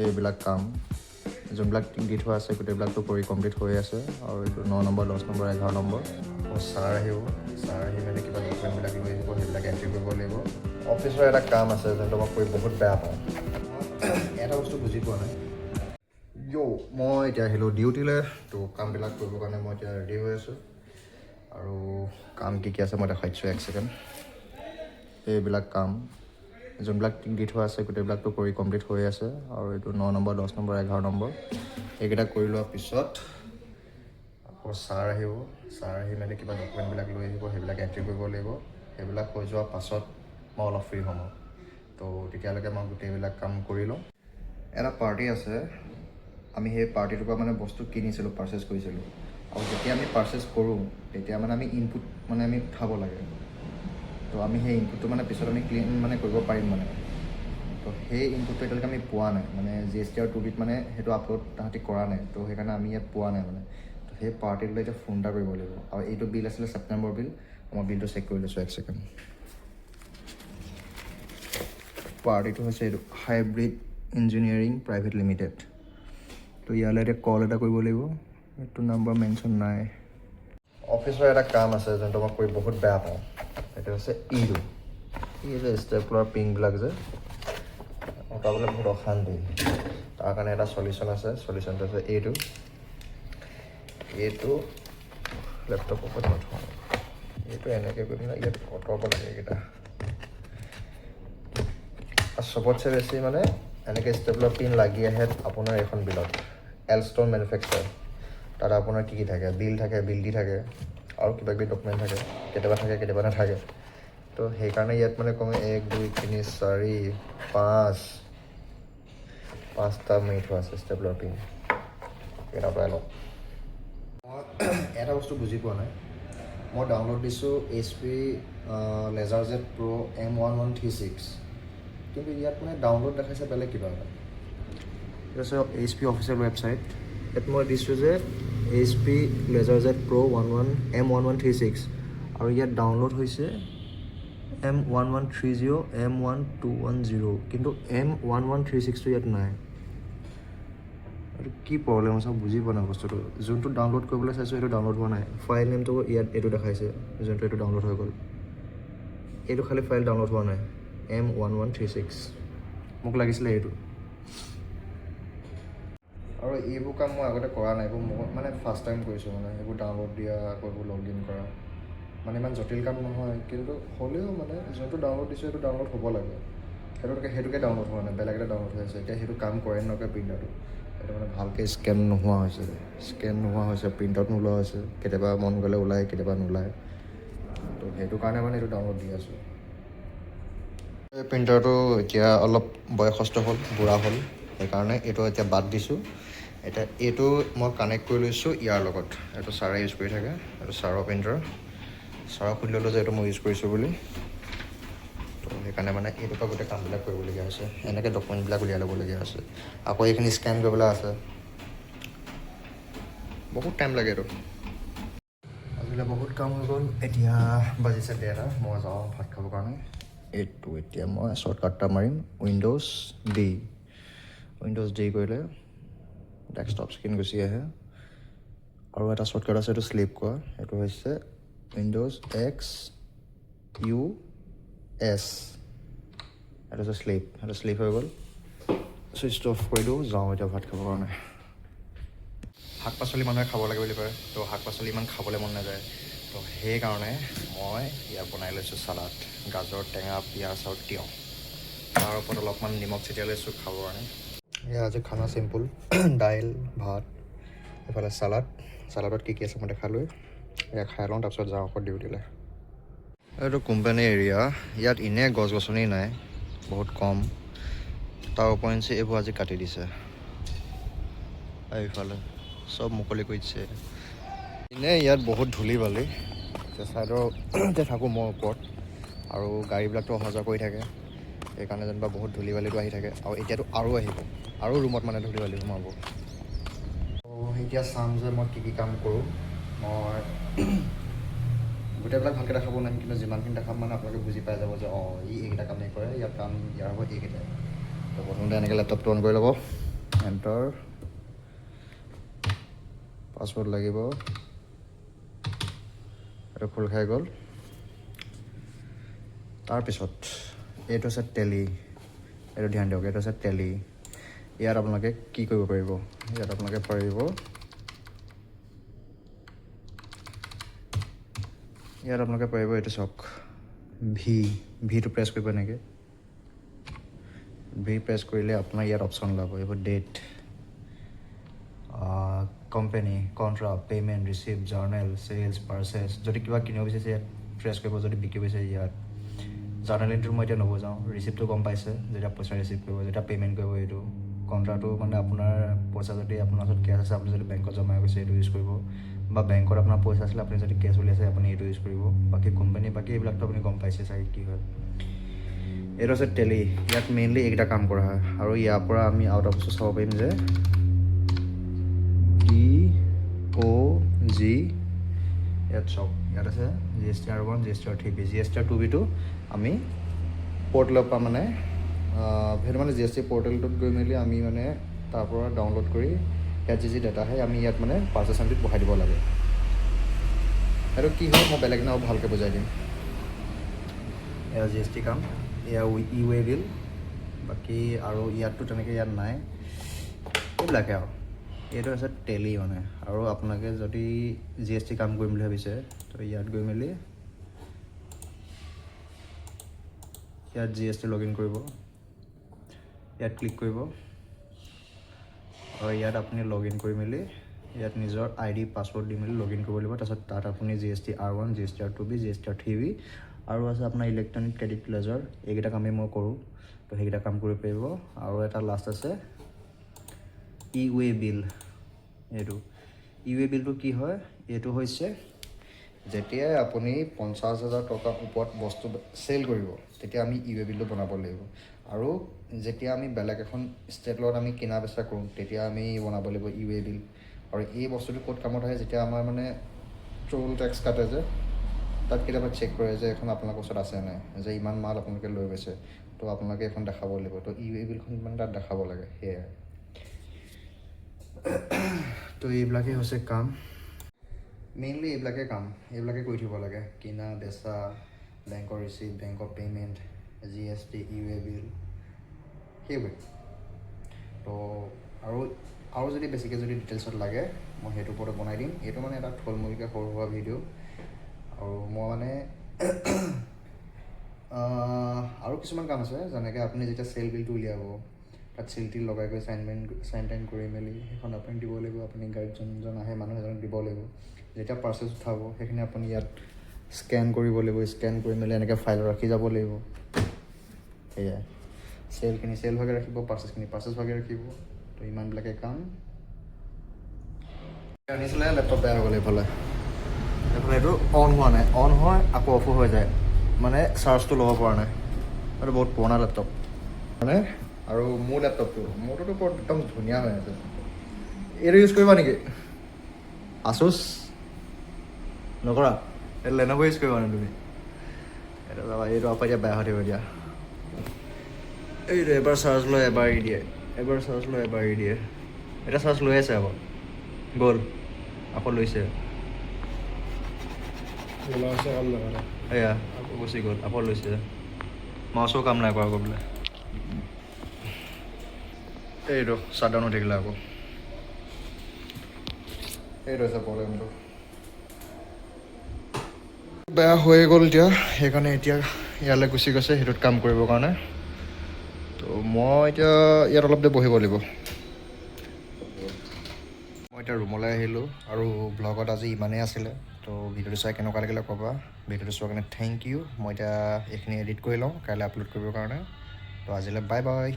এইবিলাক কাম যোনবিলাক দি থোৱা আছে, গোটেইবিলাকতো কৰি কমপ্লিট হৈ আছে। আৰু এইটো 9 নম্বৰ, 10 নম্বৰ, 11 নম্বৰ। আকৌ ছাৰ আহিব। ছাৰ আহি মেলি কিবা ডকুমেণ্টবিলাক লৈ আহিব, সেইবিলাক এণ্ট্ৰি কৰিব লাগিব। অফিচৰ এটা কাম আছে যোনটো মই কৰি বহুত বেয়া পাওঁ। এটা বস্তু বুজি পোৱা নাই। য', মই এতিয়া আহিলোঁ ডিউটিলৈ। তো কামবিলাক কৰিবৰ কাৰণে মই এতিয়া ৰেডি হৈ আছোঁ। আৰু কাম কি কি আছে মই দেখাই দিছোঁ, এক ছেকেণ্ড। এইবিলাক কাম যোনবিলাক দি থোৱা আছে, গোটেইবিলাকতো কৰি কমপ্লিট হৈ আছে। আৰু এইটো 9 নম্বৰ, 10 নম্বৰ, 11 নম্বৰ। এইকেইটা কৰি লোৱাৰ পিছত আকৌ ছাৰ আহিব। ছাৰ আহি মেলি কিবা ডকুমেণ্টবিলাক লৈ আহিব, সেইবিলাক এণ্ট্ৰি কৰিব লাগিব। সেইবিলাক হৈ যোৱাৰ পাছত মই অলপ ফ্ৰী হ'ম। তো তেতিয়ালৈকে মই গোটেইবিলাক কাম কৰি লওঁ। এটা পাৰ্টি আছে, আমি সেই পাৰ্টিটোৰ পৰা মানে বস্তু কিনিছিলোঁ, পাৰ্চেছ কৰিছিলোঁ। আৰু যেতিয়া আমি পাৰ্চেছ কৰোঁ, তেতিয়া মানে আমি ইনপুট মানে আমি উঠাব লাগে। তো আমি সেই ইনপুটটো মানে পিছত আমি ক্লেইম মানে কৰিব পাৰিম মানে। তো সেই ইনপুটটো এতিয়ালৈকে আমি পোৱা নাই। মানে জিএছটিআৰ 2Bত মানে সেইটো আপলোড তাহাঁতি কৰা নাই। তো সেইকাৰণে আমি ইয়াত পোৱা নাই মানে। তো সেই পাৰ্টিটোলৈ এতিয়া ফোন এটা কৰিব লাগিব। আৰু এইটো বিল আছিলে ছেপ্টেম্বৰ বিল। মই বিলটো চেক কৰি লৈছোঁ, এক ছেকেণ্ড। পাৰ্টিটো হৈছে এইটো, হাইব্ৰিড ইঞ্জিনিয়াৰিং প্ৰাইভেট লিমিটেড। তো ইয়ালৈ এতিয়া কল এটা কৰিব লাগিব। এইটো নাম্বাৰ মেনশ্যন নাই। অফিচৰ এটা কাম আছে যোনটো মই কৰি বহুত বেয়া পাওঁ। সেইটো হৈছে এইটো, এই যে ষ্টেপলাৰ পিনবিলাক যে অঁতৰাবলৈ বহুত অশান্তি। তাৰ কাৰণে এটা চলিউশ্যন আছে। চলিউশ্যনটো হৈছে এইটো। এইটো লেপটপৰ ওপৰত নথওঁ। এইটো এনেকৈ কৰি পেলাই ইয়াত অঁতৰাব লাগে এইকেইটা। আৰু চবতছে বেছি মানে এনেকৈ ষ্টেপলাৰ পিন লাগি আহে আপোনাৰ এইখন বিলত, এলষ্টন মেনুফেকচাৰ। তাত আপোনাৰ কি কি থাকে? বিল থাকে, বিল দি থাকে আৰু কিবা কিবি ডকুমেণ্ট থাকে। কেতিয়াবা থাকে, কেতিয়াবা নাথাকে। তো সেইকাৰণে ইয়াত মানে কমে এক, দুই, তিনি, চাৰি, পাঁচ, পাঁচটা মাৰি থোৱা আছে ষ্টেপলাৰ পিন। এইকেইটা আঁতৰাই লওঁ। মই এটা বস্তু বুজি পোৱা নাই। মই ডাউনলোড দিছোঁ এইচপি লেজাৰ জেট প্ৰ' M1136, কিন্তু ইয়াত মানে ডাউনলোড দেখাইছে বেলেগ কিবা এটা। এইটো হৈছে এইচপি অফিচিয়েল ৱেবছাইট। ইয়াত মই দিছোঁ যে এইচপি লেজাৰ জেট প্ৰ' ওৱান ওৱান M1136 আৰু ইয়াত ডাউনলোড হৈছে M1130, M1210, কিন্তু M1136টো ইয়াত নাই। এইটো কি প্ৰব্লেম হৈছে, মই বুজি পোৱা নাই বস্তুটো। যোনটো ডাউনলোড কৰিবলৈ চাইছোঁ, সেইটো ডাউনলোড হোৱা নাই। ফাইল নেমটো ইয়াত এইটো দেখাইছে, যোনটো এইটো ডাউনলোড হৈ গ'ল। এইটো খালি ফাইল ডাউনলোড হোৱা নাই, M1136। মোক লাগিছিলে এইটো। আৰু এইবোৰ কাম মই আগতে কৰা নাই। এইবোৰ মই মানে ফাৰ্ষ্ট টাইম কৰিছোঁ। মানে এইবোৰ ডাউনলোড দিয়া, আকৌ এইবোৰ লগ ইন কৰা, মানে ইমান জটিল কাম নহয়। কিন্তু হ'লেও মানে যোনটো ডাউনলোড দিছোঁ, সেইটো ডাউনলোড হ'ব লাগে। সেইটোকে সেইটোকে ডাউনলোড হোৱা নাই, বেলেগ এটা ডাউনলোড হৈ আছে। এতিয়া সেইটো কাম কৰে নে নকৰে প্ৰিণ্টাৰটো। সেইটো মানে ভালকৈ স্কেন নোহোৱা হৈছে, স্কেন নোহোৱা হৈছে, প্ৰিণ্ট আউট নোলোৱা হৈছে। কেতিয়াবা মন গ'লে ওলায়, কেতিয়াবা নোলায়। তো সেইটো কাৰণে মানে এইটো ডাউনলোড দি আছোঁ। এই প্ৰিণ্টাৰটো এতিয়া অলপ বয়সস্থ হ'ল, বুঢ়া হ'ল। সেইকাৰণে এইটো এতিয়া বাদ দিছোঁ। এতিয়া এইটো মই কানেক্ট কৰি লৈছোঁ ইয়াৰ লগত। এইটো ছাৰে ইউজ কৰি থাকে। এইটো ছাৰৰ প্ৰিণ্টাৰ। ছাৰক সুধি ল'লোঁ যে এইটো মই ইউজ কৰিছোঁ বুলি। তো সেইকাৰণে মানে এইটোৰ পৰা গোটেই কামবিলাক কৰিবলগীয়া হৈছে। এনেকৈ ডকুমেণ্টবিলাক উলিয়াই ল'বলগীয়া হৈছে। আকৌ এইখিনি স্কেন কৰিবলৈ আছে। বহুত টাইম লাগে এইটো। আজিলৈ বহুত কাম হৈ গ'ল। এতিয়া বাজিছে 1:30। মই যাওঁ ভাত খাবৰ কাৰণে। এইটো এতিয়া মই শ্বৰ্টকাট এটা মাৰিম, উইণ্ড'জ ডি। উইণ্ড'জ ডি কৰিলে ডেস্কটপ স্ক্ৰীণ গুচি আহে। আৰু এটা শ্বৰ্টকাট আছে, এইটো শ্লিপ কৰা। সেইটো হৈছে উইণ্ড'জ এক্স ইউ এছ। এইটো হৈছে শ্লিপ। সেইটো শ্লিপ হৈ গ'ল। চুইচটো অফ কৰি দিওঁ। যাওঁ এতিয়া ভাত খাবৰ কাৰণে। শাক পাচলি মানুহে খাব লাগে বুলি কয়। তো শাক পাচলি ইমান খাবলৈ মন নাযায়। তো সেইকাৰণে মই ইয়াত বনাই লৈছোঁ চালাড, গাজৰ, টেঙা, পিঁয়াজ আৰু তিয়ঁহ। তাৰ ওপৰত অলপমান নিমখ ছটিয়াই লৈছোঁ খাবৰ কাৰণে। এয়া আজি খানা চিম্পুল, দাইল ভাত, এইফালে চালাড। চালাডত কি কি আছে মই দেখালোৱেই। এয়া খাই লওঁ, তাৰপিছত যাওঁ আকৌ ডিউটিলৈ। এইটো কোম্পানী এৰিয়া। ইয়াত এনেই গছ গছনি নাই, বহুত কম। তাৰ উপৰিঞ্চি এইবোৰ আজি কাটি দিছে। এইফালে চব মুকলি কৰি দিছে। এনেই ইয়াত বহুত ধূলি বালি। এতিয়া ছাইডৰ থাকোঁ মই ওপৰত আৰু গাড়ীবিলাকতো অহা যোৱা কৰি থাকে। সেইকাৰণে যেনিবা বহুত ধূলি বালিটো আহি থাকে। আৰু এতিয়াতো আৰু আহিব, আৰু ৰুমত মানে ধূলি বালি সোমাব। এতিয়া চাম যে মই কি কি কাম কৰোঁ। মই গোটেইবিলাক ভালকৈ দেখাব নোৱাৰিম, কিন্তু যিমানখিনি দেখাম মানে আপোনালোকে বুজি পাই যাব যে অঁ, ই এইকেইটা কামেই কৰে, ইয়াৰ কাম ইয়াৰ হ'ব এইকেইটাই। তো প্ৰথমতে এনেকৈ লেপটপটো অন কৰি ল'ব। এণ্টাৰ, পাছৱৰ্ড লাগিব, এইটো খোল খাই গ'ল। তাৰপিছত এইটো হৈছে টেলি, এইটো ধ্যান দিয়ক, এইটো হৈছে টেলি। ইয়াত আপোনালোকে কি কৰিব পাৰিব, ইয়াত আপোনালোকে পাৰিব, ইয়াত আপোনালোকে পাৰিব এইটো চাওক, ভিটো প্ৰেছ কৰিব এনেকৈ। ভি প্ৰেছ কৰিলে আপোনাৰ ইয়াত অপশ্যন ওলাব, এইবোৰ date, company, contra, payment, receipt, journal, sales, purchase. যদি কিবা কিনিব বিচাৰিছে ইয়াত প্ৰেছ কৰিব, যদি বিকিব বিচাৰিছে ইয়াত। জাৰ্নেল এণ্ট্ৰি মই এতিয়া নবজাওঁ। ৰিচিপ্টটো গম পাইছে, যেতিয়া পইচা ৰিচিভ কৰিব, যেতিয়া পে'মেণ্ট কৰিব। এইটো কণ্ট্ৰাটো মানে আপোনাৰ পইচা যদি আপোনাৰ ওচৰত কেছ আছে, আপুনি যদি বেংকত জমা গৈছে এইটো ইউজ কৰিব, বা বেংকত আপোনাৰ পইচা আছিলে, আপুনি যদি কেছ উলিয়াইছে আপুনি এইটো ইউজ কৰিব। বাকী কোম্পানী, বাকী এইবিলাকতো আপুনি গম পাইছে চাগে কি হয়। এইটো হৈছে টেলি, ইয়াত মেইনলি এইকেইটা কাম কৰা হয়। আৰু ইয়াৰ পৰা আমি আৰু এটা বস্তু চাব পাৰিম যে টি অ' জি, ইয়াত চাওক, ইয়াত আছে GSTR 1, GSTR 3B। GSTR 2Bটো আমি পৰ্টেলৰ পৰা মানে সেইটো মানে জিএছটি পৰ্টেলটোত গৈ মেলি আমি মানে তাৰ পৰা ডাউনলোড কৰি ইয়াত যি যি ডাটা আহে আমি ইয়াত মানে পাৰ্চেছ এণ্ট্ৰিত বহাই দিব লাগে। সেইটো কি হয় মই বেলেগ দিনা ভালকৈ বুজাই দিম। এয়া জিএছটি কাম, এয়া ই ৱে বিল। বাকী আৰু ইয়াততো তেনেকৈ ইয়াত নাই, এইবিলাকে আৰু। এইটো হৈছে টেলি মানে। আৰু আপোনালোকে যদি জিএছটি কাম কৰিম বুলি ভাবিছে তো ইয়াত গৈ মেলি ইয়াত জিএছটি লগ ইন কৰিব, ইয়াত ক্লিক কৰিব আৰু ইয়াত আপুনি লগ ইন কৰি মেলি ইয়াত নিজৰ আইডি, পাছৱৰ্ড দি মেলি লগ ইন কৰিব লাগিব। তাৰপিছত তাত আপুনি GSTR 1, GSTR 2B, GSTR 3B আৰু আছে আপোনাৰ ইলেক্ট্ৰনিক ক্ৰেডিট লেজাৰ, এইকেইটা কামেই মই কৰোঁ, তো সেইকেইটা কাম কৰিব পাৰিব। আৰু এটা লাষ্ট আছে ই ৱে বিল। এইটো ই ৱে বিলটো কি হয়? এইটো হৈছে যেতিয়াই আপুনি 50,000 টকাৰ ওপৰত বস্তু চেল কৰিব, তেতিয়া আমি ই ৱে বিলটো বনাব লাগিব। আৰু যেতিয়া আমি বেলেগ এখন ষ্টেট লগত আমি কিনা বেচা কৰোঁ, তেতিয়া আমি বনাব লাগিব ই ৱে বিল। আৰু এই বস্তুটো ক'ত কামত আহে? যেতিয়া আমাৰ মানে টোল টেক্স কাটে যে, তাত কেতিয়াবা চেক কৰে যে এখন আপোনালোকৰ ওচৰত আছে নাই, যে ইমান মাল আপোনালোকে লৈ গৈছে, তো আপোনালোকে এখন দেখাব লাগিব। তো ই ৱে বিলখন মানে তাত দেখাব লাগে, সেয়াই। তো এইবিলাকেই হৈছে কাম, মেইনলি এইবিলাকে কাম, এইবিলাকে কৰি থাকিব লাগে: কিনা বেচা, বেংকৰ ৰিচিপ্ট, বেংকৰ পে'মেণ্ট, জিএছটি, ই ৱে বিল, সেইবোৰে। তো আৰু আৰু যদি বেছিকৈ যদি ডিটেইলছত লাগে, মই সেইটোৰ ওপৰতে বনাই দিম। এইটো মানে এটা থুলমূলকৈ সৰু সুৰা ভিডিঅ'। আৰু মই মানে আৰু কিছুমান কাম আছে, যেনেকৈ আপুনি যেতিয়া চেল বিলটো উলিয়াব, তাত চিল তিল লগাই কৰি চাইন টাইন কৰি মেলি সেইখন আপুনি দিব লাগিব। আপুনি গাড়ীত যোনজন আহে, মানুহ এজনক দিব লাগিব। যেতিয়া পাৰ্চেছ উঠাব, সেইখিনি আপুনি ইয়াত স্কেন কৰিব লাগিব, স্কেন কৰি মেলি এনেকৈ ফাইলত ৰাখি যাব লাগিব। সেয়াই, চেলখিনি চেল ভাগে ৰাখিব, পাৰ্চেছখিনি পাৰ্চেছ ভাগে ৰাখিব। তো ইমানবিলাকে কাম। আনিছিলে লেপটপ, বেয়া হৈ গ'ল। এইফালে এইফালে এইটো অন হোৱা নাই, অন হয় আকৌ অফো হৈ যায়, মানে চাৰ্জটো ল'ব পৰা নাই। এইটো বহুত পুৰণা লেপটপ মানে। আৰু মোৰ লেপটপটো, মোৰটোতো বৰ একদম ধুনীয়া হৈ আছে। এইটো ইউজ কৰিবা নেকি? আচুচ নকৰা? এইটো লেন'ভ' ইউজ কৰিবা নে তুমি? এইটো যাবা, এইটো আকৌ এতিয়া বেয়া হৈ থাকিব এতিয়া। এইটো এবাৰ চাৰ্জ লয়, এবাৰ এৰি দিয়ে, এবাৰ চাৰ্জ লয়, এবাৰ এৰি দিয়ে। এতিয়া চাৰ্জ লৈ আছে, আকৌ গ'ল, আকৌ লৈছে। মাউচে কাম নকৰে। এয়া আকৌ গুচি গ'ল, আকৌ লৈছে। মাউচো কাম নাই কৰা আকৌ বোলে। এইটো শ্বাটডাউন হৈ থাকিলে আকৌ। এইটো হৈছে প্ৰব্লেমটো, বেয়া হৈয়ে গ'ল এতিয়া। সেইকাৰণে এতিয়া ইয়ালৈ গুচি গৈছে সেইটোত কাম কৰিবৰ কাৰণে। তো মই এতিয়া ইয়াত অলপ দেৰি বহিব লাগিব। মই এতিয়া ৰুমলৈ আহিলোঁ আৰু ব্লগত আজি ইমানেই আছিলে। তো ভিডিঅ'টো চাই কেনেকুৱা লাগিলে ক'বা। ভিডিঅ'টো চোৱাৰ কাৰণে thank U. মই এতিয়া এইখিনি এডিট কৰি লওঁ কাইলৈ আপলোড কৰিবৰ কাৰণে। তো আজিলৈ বাই বাই।